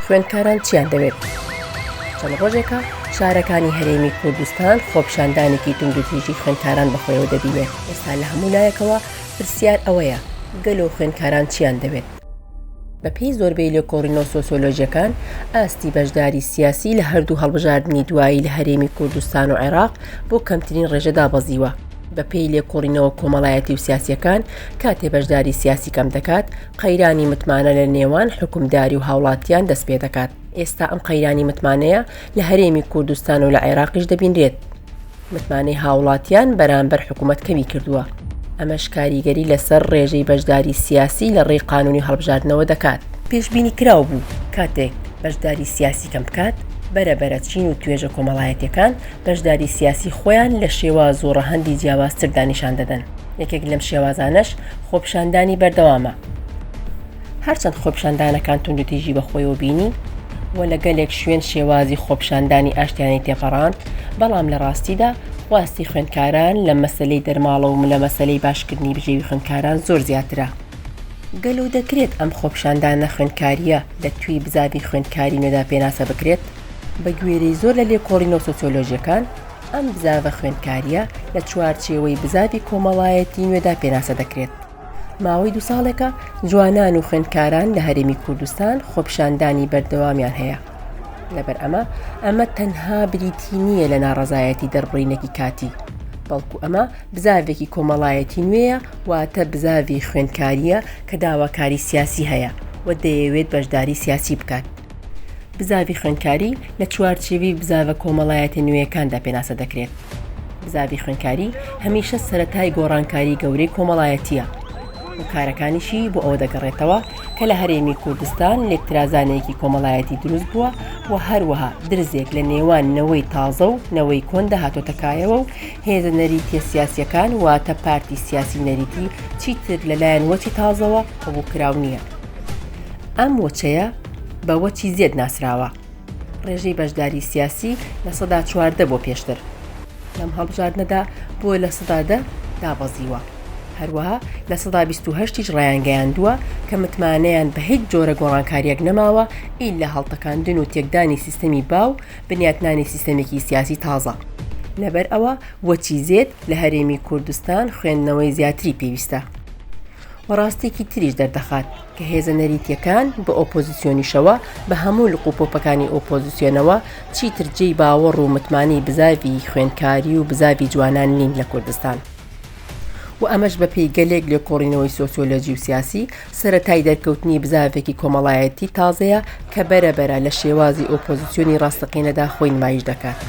خوێندکاران چیان دەوێت؟ چەند ڕۆژێکە شارەکانی هەرێمی کوردستان خۆپیشاندانێکی توندوتیژی خوێندکاران بەخۆیەوە دەبینێت. ئێستا لە هەموو لایەکەوە پرسیار ئەوەیە گەلۆ خوێندکاران چیان دەوێت؟ بەپێی زۆربەی لێکۆڵینەوە سۆسیۆلۆژیەکان ئاستی بەشداری سیاسی لە هەردوو هەڵبژاردنی دوایی لە هەرێمی کوردستان و عێراق بۆ کەمترین ڕێژە دابەزیوە. بەپێی لێکۆڵینەوە کۆمەڵایەتی و سیاسیەکان کاتێ بەشداری سیاسی کەم دەکات، قەیرانی متمانە لە نێوان حوکمداری و هاوڵاتیان دەست پێدەکات. ئێستا ئەم قەیرانی متمانەیە لە هەرێمی کوردستان و لە عێراقیش دەبینرێت. متمانەی هاوڵاتیان بەرامبەر حکومەت کەمی کردووە. ئەمەش کاریگەری لەسەر ڕێژەی بەشداری سیاسی لە ڕێی قانونی هەڵبژاردنەوە دەکات. پێشبینیکراو بوو کاتێک بەشداری سیاسی کەم بکات، بەرە بەرە چین و توێژە کۆمەڵایەتیەکان بەشداری سیاسی خۆیان لە شێواز و ڕەهەندی جیاوازتردا نیشان دەدەن. یەکێک لەم شێوازانەش خۆپیشاندانی بەردەوامە. هەرچەند خۆپیشاندانەکان توندوتیژی بەخۆیەوە بینی و لە گەلێک شوێن شێوازی خۆپیشاندانی ئاشتیانەی تێپەڕاند، بەڵام لە ڕاستیدا خواستی خوێندکاران لە مەسەلەی دەرماڵە و لە مەسەلەی باشکردنی بژێوی خوێندکاران زۆر زیاترە. گەلۆ دەکرێت ئەم خۆپیشاندانە خوێندکارییە لە توێی بزاڤی خوێندکاری نوێدا پێناسە بکرێت؟ بە گوێرەی زۆر لە لێکۆڵینەوە سۆسیۆلۆژییەکان، ئەم بزاڤە خوێندکارییە لە چوارچێوەی بزاڤی کۆمەڵایەتی نوێدا پێناسە دەکرێت. ماوەی دوو ساڵێکە جوانان و خوێندکاران لە هەرێمی کوردستان خۆپیشاندانی بەردەوامیان هەیە. لەبەر ئەمە ئەمە تەنها بریتی نییە لە ناڕەزایەتی دەربڕینێکی کاتی، بەڵکو ئەمە بزاڤێکی کۆمەڵایەتی نوێیە، واتە بزاڤی خوێندکارییە کە داواکاری سیاسی هەیە و دەیەوێت بەشداری سیاسی بکات. بزاڤی خوێندکاری لە چوارچێوی بزاڤە کۆمەڵایەتیە نوێیەکاندا پێناسە دەکرێت. بزاڤی خوێندکاری هەمیشە سەرەتای گۆڕانکاری گەورەی کۆمەڵایەتییە. هۆکارەکانیشی بۆ ئەوە دەگەڕێتەوە کە لە هەرێمی کوردستان لێکترازانێکی کۆمەڵایەتی دروست بووە و هەروەها درزێک لە نێوان نەوەی تازە و نەوەی کۆندا هاتۆتە کایەوە و هێزە نەریتیە سیاسیەکان واتە پارتی سیاسی نەریتی چیتر لەلایەن وەچی تازەوە قبوڵکراو نییە. ئەم وەچەیە بە وەچی زێد ناسراوە. ڕێژەی بەشداری سیاسی 14% بۆ پێشتر لەم هەڵبژاردنەدا بۆ 10% دابەزیوە. هەروەها 28% یش ڕایانگەیاندووە کە متمانەیان بە هیچ جۆرە گۆڕانکارییەک نەماوە ئیلا هەڵتەکاندن و تێکدانی سیستەمی باو بنیاتنانی سیستەمێکی سیاسی تازە. لەبەر ئەوە وەچی زێد لە هەرێمی کوردستان خوێندنەوەی زیاتری پێویستە. و ڕاستیەکی تریش دەردەخات کە هێزە نەریتیەکان بە ئۆپۆزیسیۆنیشەوە بە هەموو لق و پۆپەکانی ئۆپۆزیسیۆنەوە چیتر جێی باوەڕ و متمانەی بزاڤی خوێندکاری و بزاڤی جوانان نین لە کوردستان. و ئەمەش بە پێی گەلێک لێکۆڵینەوەی سۆسیۆلۆجی و سیاسی سەرەتای دەرکەوتنی بزاڤێکی کۆمەڵایەتی تازەیە کە بەرە بەرە لە شێوازی ئۆپۆزیسیۆنی ڕاستەقینەدا خۆی نمایش دەکات.